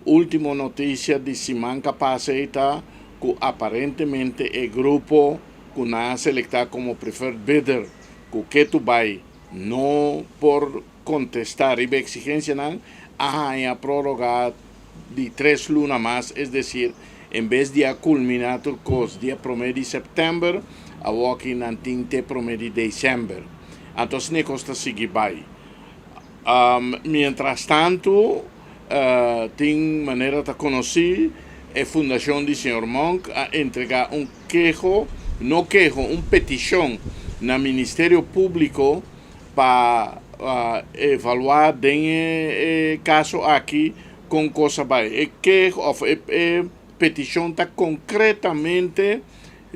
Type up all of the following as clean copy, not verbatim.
Último notisia di siman ku a pasa ta ku aparentemente e grupo ku nan a selektá komo preferred bidder, ku ketu bai no por kontestá riba eksigensianan, a haña prórroga di 3 luna mas, es desir, en bes di a kulminá tur kos dia 1 di sèptèmber, awor aki nan tin te 1 di desèmber. Anto, e kos ta sigui bai. Mientras tantu, tin manera ta konosí, e fundashon di señor Monk a entregá un keho, no keho, un petishon na Ministerio Públiko pa evaluá den e kaso aki kon kos a bai. E keho, òf e petishon ta konkretamente,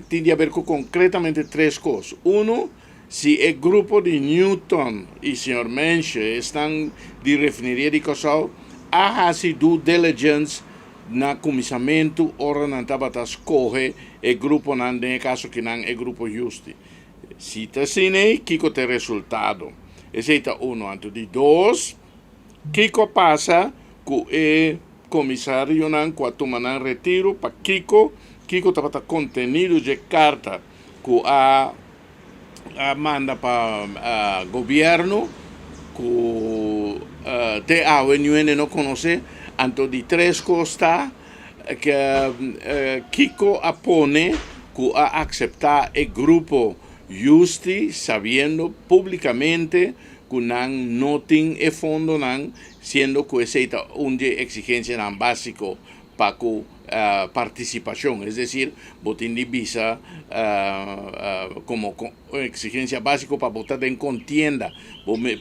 tin di aber ku konkretamente tres kos. Uno, si e grupo di Newton i señor Mensche esnan di refineria di Kòrsou a hasi due diligence na kuminsamentu ora nan tabata skohe e gruponan, den kaso ku nan e grupo Justi. Si ta asina, kiko ta e resultado? Esei ta uno. Anto di dos, kiko a pasa ku e komisarionan ku a tuma nan retiro, pa kiko tabata kontenido di karta ku a manda pa gobièrnu ku te awe no konosé. Anto di tres kos ta ku kiko a pone ku a aseptá e grupo Justi sabiendo públikamente ku nan no tin e fondonan, siendo ku esei ta un eksigensianan básiko pa ku partisipashon, es desir, bo tin di bisa komo eksigensia básiko pa bo ta den kontienda,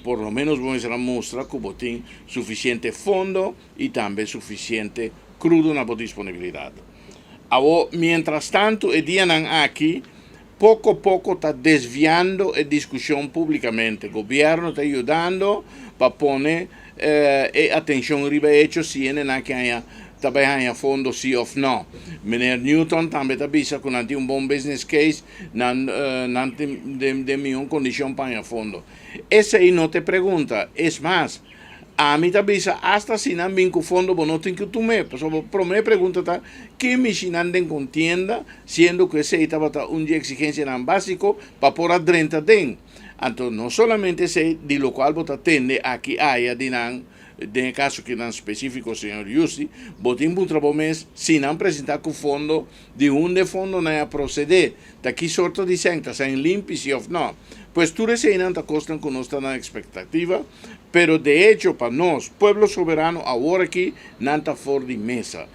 por lo ménos bo mustra ku bo tin sufisiente fondo i tambe sufisiente krudo na disponibilidat. Awor, mientras tantu, e dianan aki, poko poko ta desviando e diskushon públikamente. Gobièrnu ta yudando pa pone atenshon riba hecho si nan ke tambe haña fondo si òf no. Meneer Newton tambe ta bisa ku nan tin un bon business case, nan tin den mihó kondishon pa haña fondo. Esei no ta e pregunta. Es mas, ami ta bisa, hasta si nan bin ku fondo, bo no tin ku tum'é. Pasobra promé pregunta ta, ken mishi nan den kontienda, siendo ku esei tabata un eksigensianan básiko pa por a drenta den. Anto, no solamente esei, di lokual bo ta tende aki aya di nan, den kaso ku nan spesífiko señor Justi, bo tin un trabou mes, si nan presentá ku fondo, di unda fondo nan a prosedé, ta ki sorto di sèn, ta sèn limpi si òf no. Pues tur eseinan ta kosnan ku nos ta na ekspektativa, pero de hecho pa nos, pueblo soberano, awor aki, nan ta for di mesa.